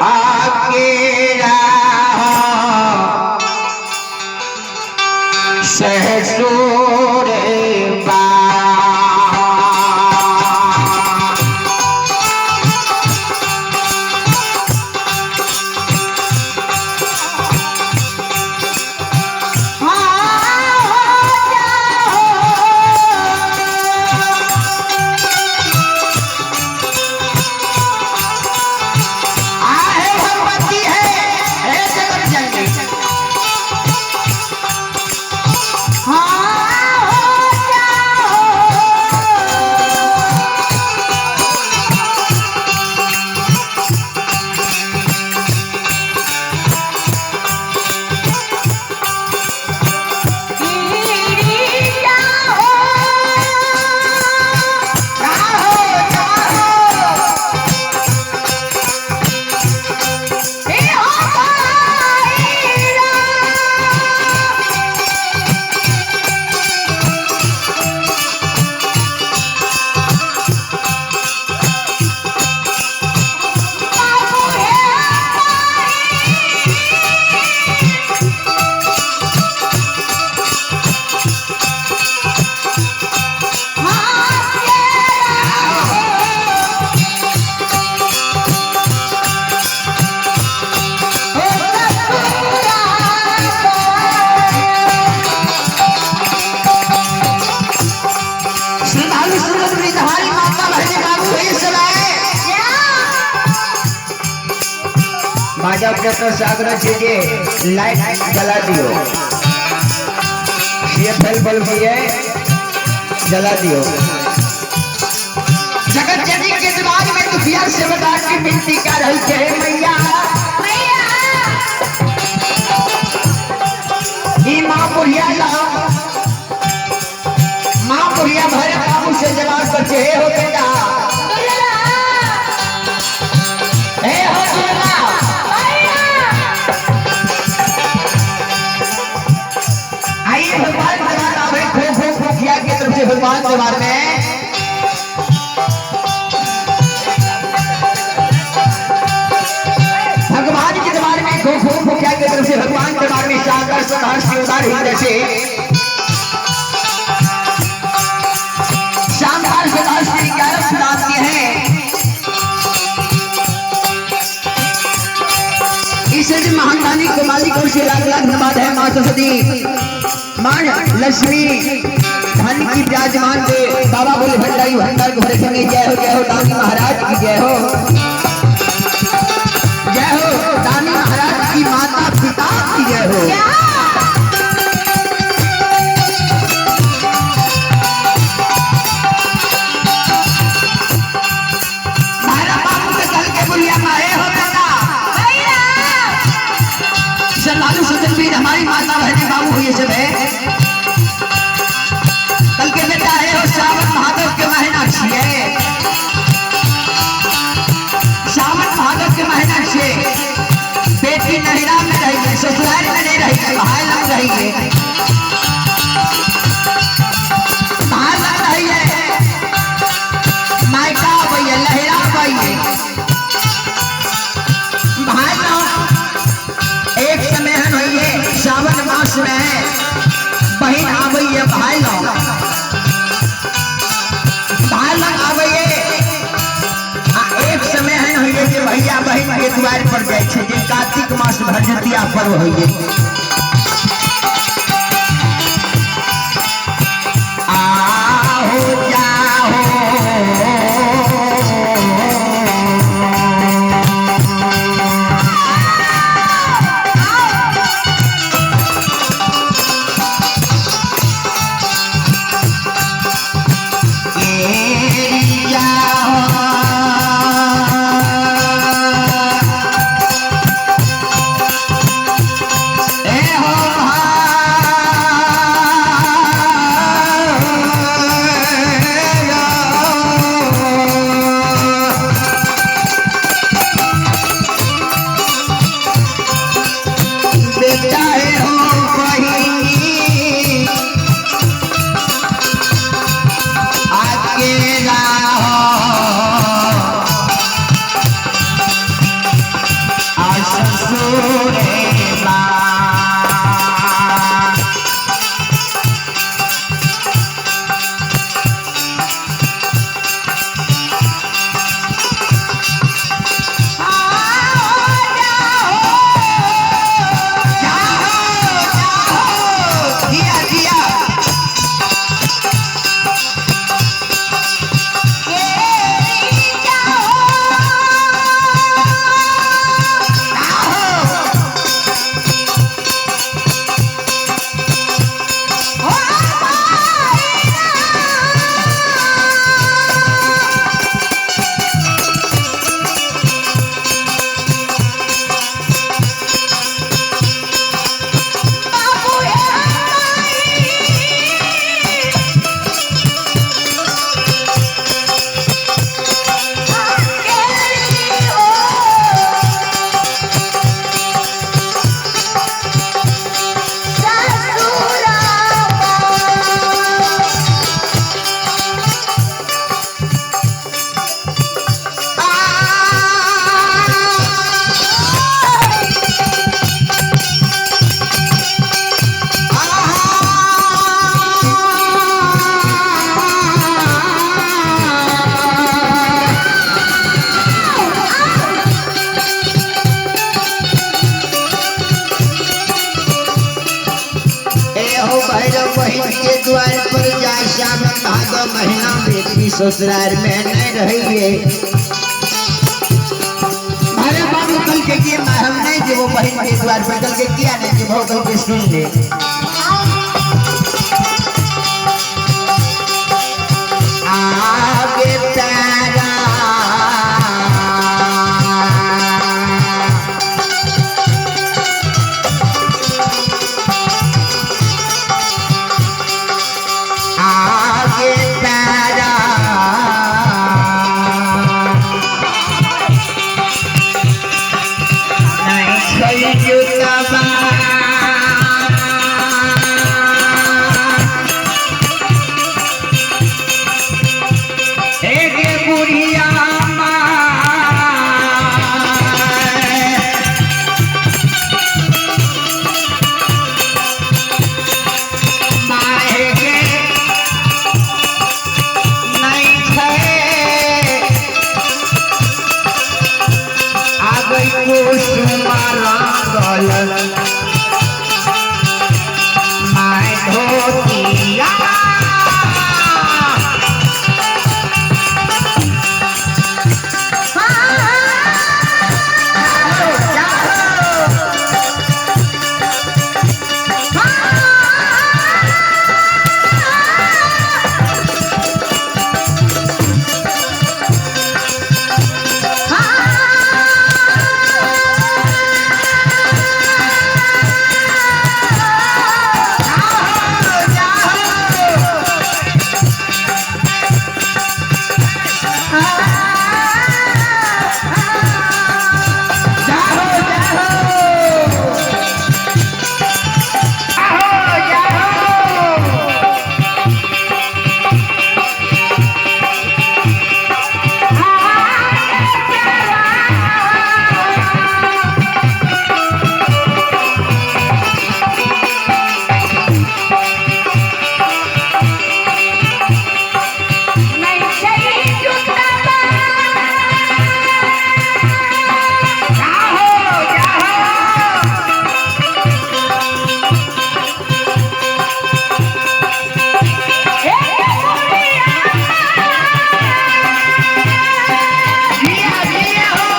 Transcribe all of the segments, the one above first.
आकेरा ससुर बा। आहे भगवती है, हे जगत जननी। जाहो जाहो। श्रद्धालु सूरज हमारी माता बहनी बाबू ये सब आए। बाजा ऑपरेटर से आग्रह छे जे लाइट जला दियो, सीएफएल बल्ब है जला दियो। जगत जननी के दिमाग में दुखिया सेवदार की विनती कर रही है, मैया ई माँ बुढ़िया लाओ, माँ बुढ़िया भरे बाबू से जवाब करते हे हो बेटा, हे हो दुर्गा। आइए भगवान दरबार आवे खो खो मुखिया की तरफ से भगवान दरबार में भगवान के दरबार में खो खो मुखिया की तरफ से भगवान दरबार में सागर सदार शिवदार हृदय से शानदार सदार श्री 11 प्रदान किए हैं। इस महानदानी को मालिक और से लाख लाख धन्यवाद है। माँ सरस्वती माँ लक्ष्मी धन की विराजमान दे बाबा बोले भंडारी भंडार को भरे। जय हो जय हो दानी महाराज की जय हो, जय हो दानी महाराज की माता पिता की जय हो। मारा बाबू के कल के बुढ़िया मारे हो बेटा। श्रद्धालु सज्जन वीर हमारी माता बहनी बाबू ये सब है। कल के बेटा है हो सावन भादव के महीना छिए, सावन भादव के महीना छिए। बेटी नहिरा में रही है, ससुराल में नहीं रही है, भाई लग रही है, भाई लग रही है, मायका भैया लहरा भैया भाई लोग। एक समय हन होइए सावन मास में बहन आबैये भाई लोग, भाई लोग आबैये। आ एक समय हन होइए जे भैया बहन के द्वार पर जाय छै, जे कार्तिक मास भरजितिया पर्व होइए। आहो जाहो एरिया हो। रे बा। जाहो जाहो जिया जिया। ए हो भैरव बहिन के द्वार पर जा सावन भादो महीना बेटी ससुराल में नहीं रहिए। अरे बाबू कल के किए मैं हम नहीं जेबो बहिन के द्वार पर, कल के किया नहीं जेबो, कल के सुन ले। आगे तारा आगे तारा नहीं छोड़ जुतबा। एक बुढ़िया माँ माहे के नहीं छै आगै कुसुम रंगल my धोतिया। जाहो जाहो जाहो जाहो। जाहो जाहो। जिया जिया हो।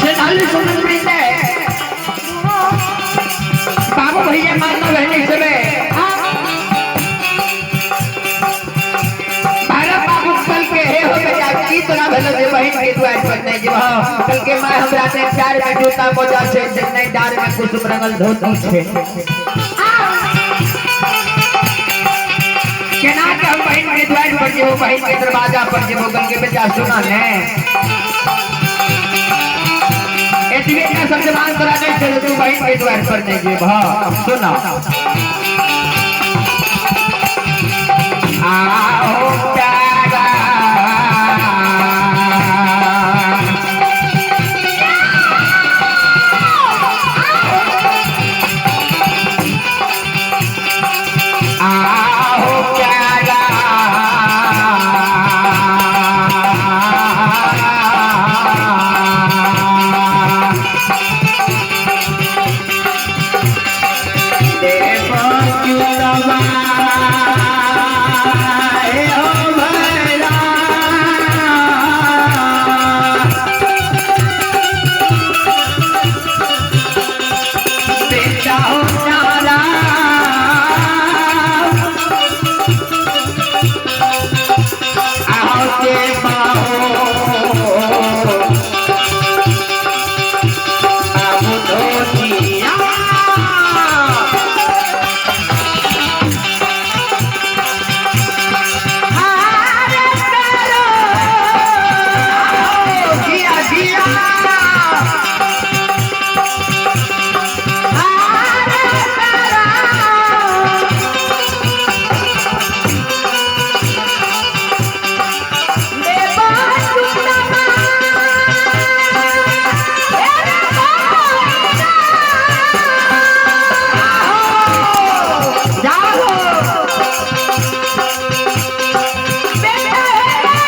श्रद्धालु सुमन वृंद बाबू भैया माता बहनी समय भारत बाबू कल के हे हो बेटा की तोरा भेलो जे बहिन के द्वार पर नहीं जेबहो। कल के माय हमरा से प्यार में जूता मोजा से नहीं डार में कुसुम रंगल धोती छे। केना के हम बहिन के द्वार पर जेबो, बहिन के दरवाजा पर जेबो। गंगे बेटा सुना ने, एतबे का सब जवान तोरा नहीं चले, तू बहिन के द्वार पर नहीं जेब। सुना।